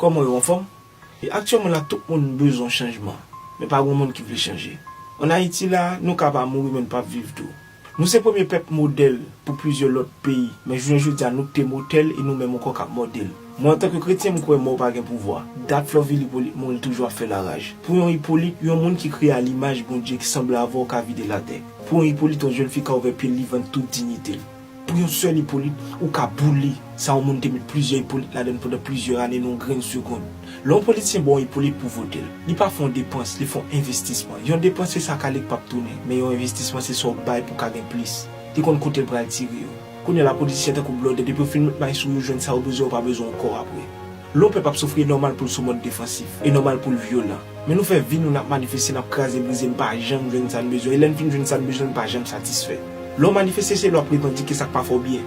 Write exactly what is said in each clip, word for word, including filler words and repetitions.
Kòman yo, anfòm? E aktyèlman la, tout moun bezwen chanjman, men pa gen moun ki vle chanje. Ann Ayiti la, nou ka pa mouri, men n p ap viv tou. Nou se premye pèp modèl pou plizyè lòt peyi, men jounen jodi a, nou k te mòtèl e nou menm ankò k ap mòde l. Mwen, antanke kretyen, m kwè mò pa gen pouvwa. Dat Florvil Hyppolite mouri, l toujou ap fè laraj. Pou yon Hyppolite, yon moun ki kreye a limaj Bondye, ki sanble avè w, ka vide l atè. Pou yon Hyppolite, yon jèn fi ka ouvè pye l, li vann tout diyite l. Pou yon sèl Hyppolite, ou ka boule sa yon moun te met plizyè Hyppolite ladan l pandan plizyè ane nan yon grenn segonn. Lè yon politisyen ba w yon Hyppolite pou w vote l, li pa fè yon depans, li fè yon envestisman. Yon depans se sa k ale k p ap tounen, men yon envestisman se sa w bay pou w ka gen plis. Li konn kote l pral tire yo. Kounye a la, politisyen tankou blòdè, depi yo fin met may sou yo, yo jwenn sa yo bezwen, yo pa bezwen ankò apre. Lè yon pèp ap soufri, e nòmal pou l sou mòd defansif, e nòmal pou l vyolan. Men nou fè vi nou, n ap manifeste, n ap kraze brize, n pa janm jwenn sa n bezwen. E lè n fin jwenn sa n bezwen, n pa janm satisfè. Lè w manifeste, se lè w ap revandike sa k pa fè w byen.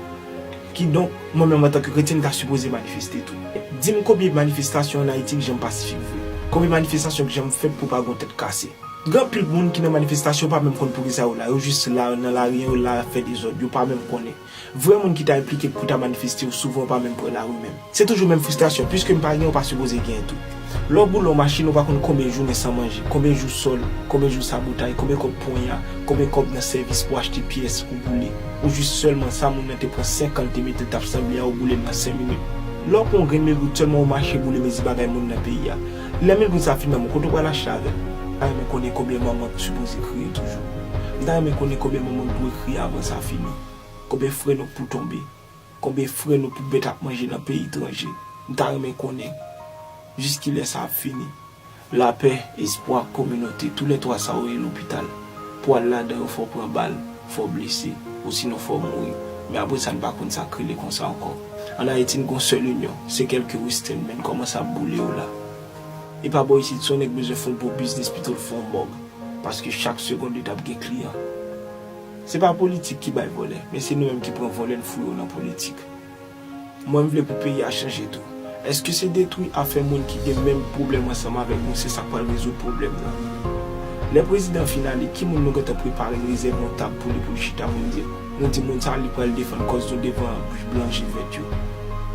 Kidonk, mwen menm antanke kretyen, m ta sipoze manifeste tou. Di m konbyen manifestasyon ann Ayiti ki janm pasifik vre? Konbyen manifestasyon ki janm fèt pou pa gen yon tèt kase? Gen anpil moun ki nan manifestasyon pa menm konn poukisa yo la. Yo jis la nan lari an, yo la ap fè dezòd, yo pa menm konnen. Vrè moun ki ta enplike pou ta manifeste yo souvan pa menm pran lari menm. Se toujou menm fristrasyon, piske m pa gen, ou pa sipoze gen tou. Lè w boule yon machin, ou pa konn konbyen jounen san manje, konbyen jou sòl, konbyen jou sabotay, konbyen kòb ponya, konbyen kòb nan sèvis pou achte pyès ou boule. Ou jis sèlman sa moun nan te pran senk an, l te mete l t ap sanble a, ou boule l nan senk minit. Lè w pran yon grenn meri, sèlman ou mache boule mezi bagay moun nan peyi a. Lè mil goud sa fin nan men w, kote w pral achte avè l? M ta renmen konnen konbyen manman k sipoze kriye toujou. M ta renmen konnen konbyen manman k dwe kriye avan sa fini. Konbyen frè nou k pou tonbe? Konbyen frè nou pou bèt ap manje nan peyi etranje? M ta renmen konnen jiskilè sa ap fini. Lapè, espwa, kominote, toulètwa sa yo ye lopital. Pou w al ladan yo, fò w pran bal, fò w blese, osinon fò w mouri. Men apre sa, n pa konn sa k rele konsa ankò. Ann Ayiti, n gon sèl inyon, se kèlke Western, men n kòmanse ap boule yo la. E pa bò isit, si yon nèg bezwen fè yon bon biznis, pito l fè yon mòg. Paske chak segonn li t ap gen kliyan. Se pa politik ki bay vòlè, men se nou menm ki pran vòlè n foure yo nan politik. Mwen m vle pou peyi a chanje tou. Èske se detwi afè moun ki gen menm pwoblèm ansanm avèk nou, se sa k pral rezoud pwoblèm nan? Lè prezidan fin ale, ki moun nou gentan prepare n rezève yon tab pou li pou l chita pou l di, nou di moun sa a li pral defann kòz nou devan blan je vèt yo?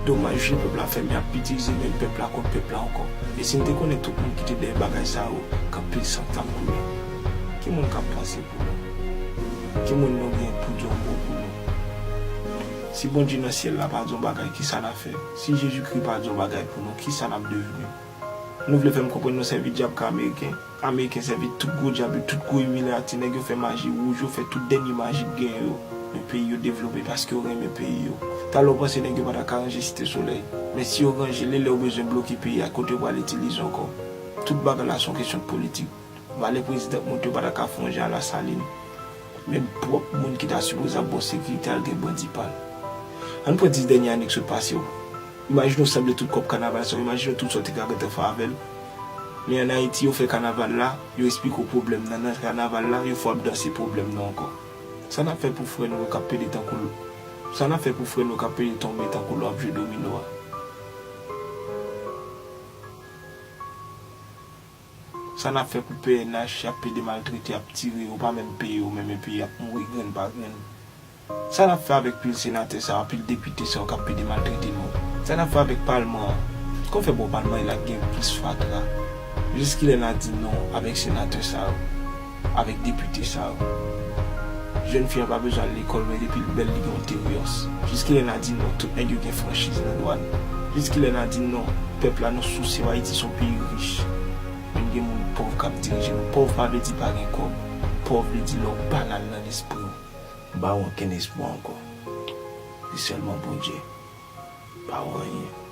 Domaj, je pèp la fèmen ap itilize men pèp la kont pèp la ankò. E si n te konnen tout moun ki te dèyè bagay sa yo, k anpil san k t ap koule. Ki moun k ap panse pou nou? Ki moun nou gen pou di yon mo pou nou? Si Bondye nan syèl la pa di yon bagay, kisa n a fè? Si Jezikri pa di yon bagay pou nou, kisa n ap devni? Nou vle fè m konprann nou sèvi dyab ka Ameriken? Ameriken sèvi tout gwo dyab yo, tout gwo imilyati, nèg yo fè maji wouj, yo fè tout dènye maji k genyen yo. Men peyi yo devlope paske yo renmen peyi yo. Talè w panse nèg yo pa ta ka ranje Site Solèy. Men si yo ranje l, e lè yo bezwen bloke peyi a, kote yo pral itilize ankò? Tout bagay la se yon kesyon de politik. Valè prezidan k monte, yo pa ta ka fè yon jan a Lasalin. Menm pwòp moun ki ta sipoze ap ba w sekirite a, l gen bandi pa l. Ann pran dis dènye ane k sot pase yo. Imajine w sanble tout kòb kanaval sa yo, imajine w tout sa w te ka gentan fè avè l. Men ann Ayiti, yo fè kanaval la, yo esplike w pwoblèm nan, nan kanaval la, yo fè w ap danse pwoblèm nan ankò. Sa n ap fè pou frè nou yo k ap pede tankou l, sa n ap fè pou frè nou yo k ap pede tonbe tankou lò ap jwe domino a? Sa n ap fè pou P N H, y ap pede maltrete, y ap tire, yo pa menm peye yo menm, epi y ap mouri grenn pa grenn? Sa n ap fè avèk pil senatè sa yo, pil depite sa yo k ap pede maltrete nou? Sa n ap fè avèk palman an? Kòman fè bò palman e la k gen plis fatra? Jiskilè n a di non avèk senatè sa yo, avèk depite sa yo? Jèn fi an pa bezwen al lekòl, men depi l bèl, li gen yon teryòs. Jiskilè n a di non, tout nèg yo gen franchiz nan dwàn? Jiskilè n a di non, pèp la nou souse yo, Ayiti se yon peyi rich. Men gen moun pòv k ap dirije nou. Pòv pa vle di pa gen kòb. Pòv vle di lè w banal nan lespri w. M pa gen okenn espwa ankò. Se sèlman Bondye. M pa wè anyen.